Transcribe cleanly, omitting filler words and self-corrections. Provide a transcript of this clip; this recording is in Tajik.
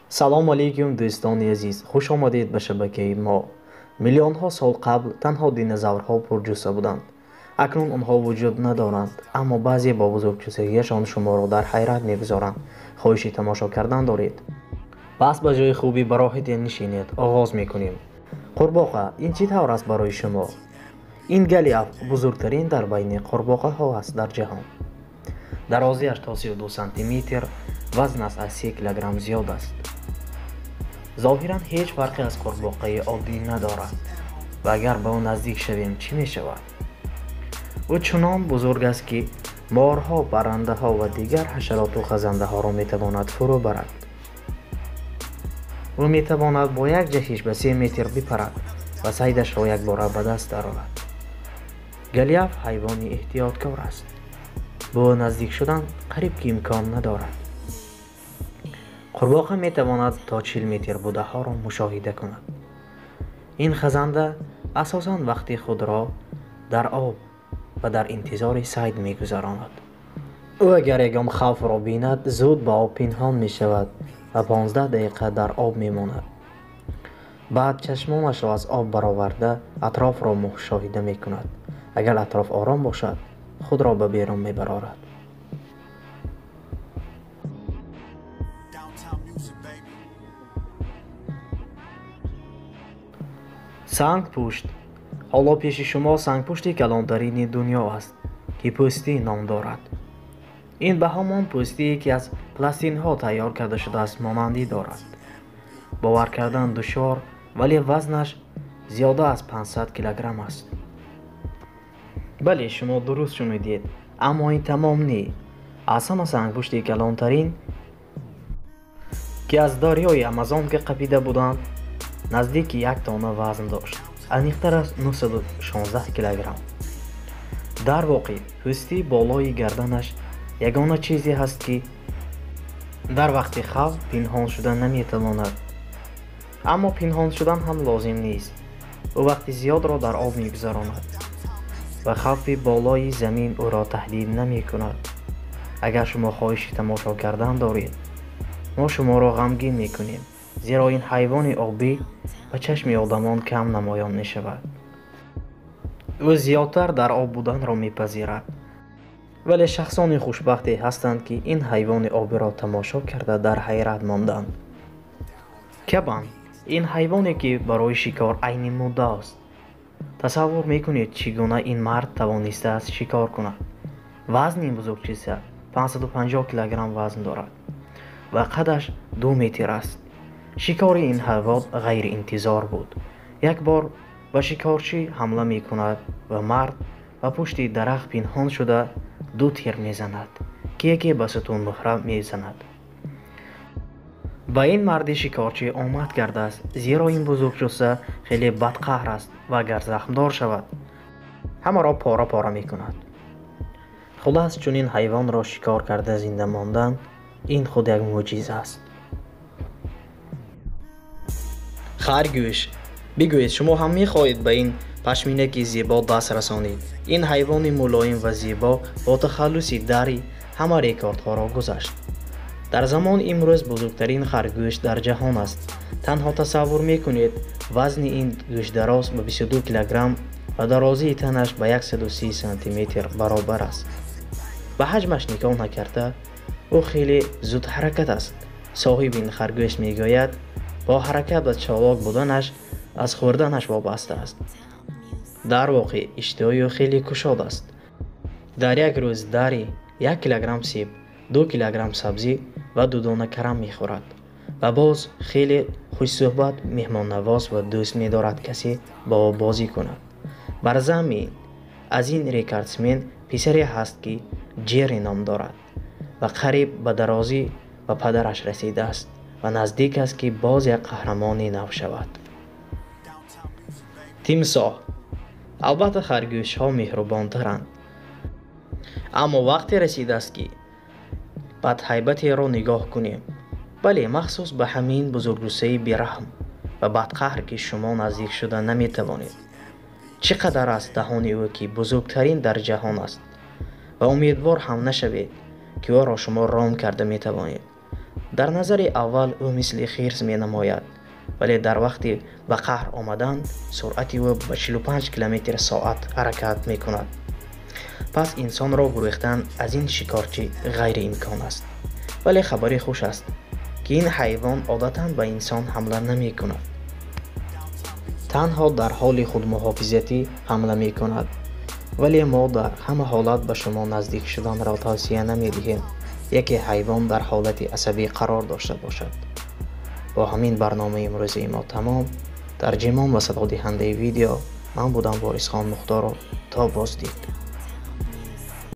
Салом алейкум, дӯстони азиз, хуш омадед ба шабакаи мо. Миллионҳо сол қабл танҳо динозаврҳо пурҷусса буданд. Акнун онҳо вуҷуд надоранд, аммо баъзе бо бузургҷуссагиашон шуморо дар ҳайрат мегузоранд. Хоҳиши тамошо кардан доред? Пас ба ҷои хубӣ ба роҳате нишинед. Оғоз мекунем. Қурбоқа ин чӣ тавр аст барои шумо? Ин Голиаф бузургтарин дар байни қурбоқаҳо аст дар ҷаҳон. Дарозиаш то 32 сантиметр, вазнаш аз 3 килограмм зиёд аст. Зоҳиран ҳеҷ фарқе аз қурбоқаи оддӣ надорад ва агар ба ӯ наздик шавем чӣ мешавад? Ӯ чунон бузург аст, ки морҳо, паррандаҳо ва дигар ҳашароту хазандаҳоро метавонад фурӯ барад. Ӯ метавонад бо як ҷаҳиш ба 3 метр бипарад ва сайдашро якбора ба даст дарорад. Голиаф ҳайвони эҳтиёткор аст. Ба ӯ наздик шудан қариб ки имкон надорад. Қурбоқа метавонад то 40 метр будаҳоро мушоҳида кунад. Ин хазанда асосан вақти худро дар об ва дар интизори сайд мегузаронад. Ӯ агар ягон хавфро бинад, зуд ба об пинҳон мешавад ва 15 дақиқа дар об мемонад. Баъд чашмонашро аз об бароварда атрофро мушоҳида мекунад. Агар атроф ором бошад, худро ба берун мебарорад. Сангпушт. Ҳоло пеши шумо сангпушти калонтарини дунё аст, ки пӯстӣ ном дорад. Ин ба ҳамон пӯстие, ки аз пластинҳо тайёр карда шудааст, монандӣ дорад. Бовар кардан душвор, вале вазнаш зиёда аз 500 килограмм аст. Бале, шумо дуруст шунидед, аммо ин тамом не. Аз ҳама сангпушти калонтарин, ки аз дарёи Амазонка қапида буданд, наздики 1 тонна вазн дошт, аниқтар аз 916 килограмм. Дар воқеъ пӯсти болои гарданаш ягона чизе ҳаст, ки дар вақти хавф пинҳон шуда наметавонад. Аммо пинҳон шудан ҳам лозим нест. Ӯ вақти зиёдро дар об мегузаронад ва хавфи болои замин ӯро таҳдид намекунад. Агар шумо хоҳиши тамошо кардан доред, мо шуморо ғамгин мекунем, зеро ин ҳайвони обӣ ба чашми одамон кам намоён мешавад. Ӯ зиёдтар дар об буданро мепазирад, вале шахсони хушбахте ҳастанд, ки ин ҳайвони обиро тамошо карда дар ҳайрат монданд. Кабан ин ҳайвоне, ки барои шикор айни муддаост. Тасаввур мекунед, чӣ гуна ин мард тавонистааст шикор кунад? Вазни ин бузургчиса 550 килограмм вазн дорад ва қадаш 2 метр аст. Шикори ин ҳайвон ғайриинтизор буд. Як бор ба шикорчӣ ҳамла мекунад ва мард ба пушти дарахт пинҳон шуда 2 тир мезанад, ки яке ба сутунмуҳра мезанад. Ба ин марди шикорчӣ омад кардааст, зеро ин бузургҷусса хеле бадқаҳр аст ва агар захмдор шавад, ҳамаро пора-пора мекунад. Хулас, чунин ҳайвонро шикор карда зинда мондан ин худ як мӯъҷиза аст. Харгӯш. Бигӯед, шумо ҳам мехоҳед ба ин пашминаки зебо даст расонед? Ин ҳайвони мулоим ва зебо бо тахаллуси Дари ҳама рекордҳоро гузашт. Дар замони имрӯз бузургтарин харгӯш дар ҷаҳон аст. Танҳо тасаввур мекунед, вазни ин гӯшдароз ба 22 килограмм ва дарозии танаш ба 130 сантиметр баробар аст. Ба ҳаҷмаш нигоҳ накарда, ӯ хеле зудҳаракат аст. Соҳиби ин харгӯш мегӯяд, бо ҳаракат ва чолок буданаш аз хӯрданаш вобаста аст. Дар воқеъ иштиҳои ӯ хеле кушод аст. Дар як рӯз Дари 1 килограмм себ, 2 килограмм сабзӣ ва 2 дона карам мехӯрад ва боз хеле хушсӯҳбат, меҳмоннавоз ва дӯст медорад касе бо ӯ бозӣ кунад. Бар замми аз ин рекордсмен писаре ҳаст, ки Ҷерри ном дорад ва қариб ба дарозӣ ба падараш расидааст ва наздик аст, ки боз як қаҳрамони нав шавад. Тимсоҳ. Албатта харгӯшҳо меҳрубонтаранд, аммо вақте расидааст, ки бадҳайбатеро нигоҳ кунем. Бале, махсус ба ҳамин бузургҷуссаи бераҳм ва бадқаҳр, ки шумо наздик шуда наметавонед. Чӣ қадар аст даҳони ӯ, ки бузургтарин дар ҷаҳон аст, ва умедвор ҳам нашавед, ки ӯро шумо ром карда метавонед. Дар назари аввал ӯ мисли хирс менамояд, вале дар вақти ба қаҳр омадан суръати ӯ ба 45 километр соат ҳаракат мекунад. Пас инсонро гурехтан аз ин шикорчӣ ғайриимкон аст. Вале хабари хуш аст, ки ин ҳайвон одатан ба инсон ҳамла намекунад. Танҳо дар ҳоли худмуҳофизатӣ ҳамла мекунад. Вале мо дар ҳама ҳолат ба шумо наздик шуданро тавсия намедиҳем, яке ҳайвон дар ҳолати асабӣ қарор дошта бошад. Бо ҳамин барномаи имрӯзаи мо тамом. Тарҷимон ва садодиҳандаи видео ман будам, Борисхон Мухторов. То боздид.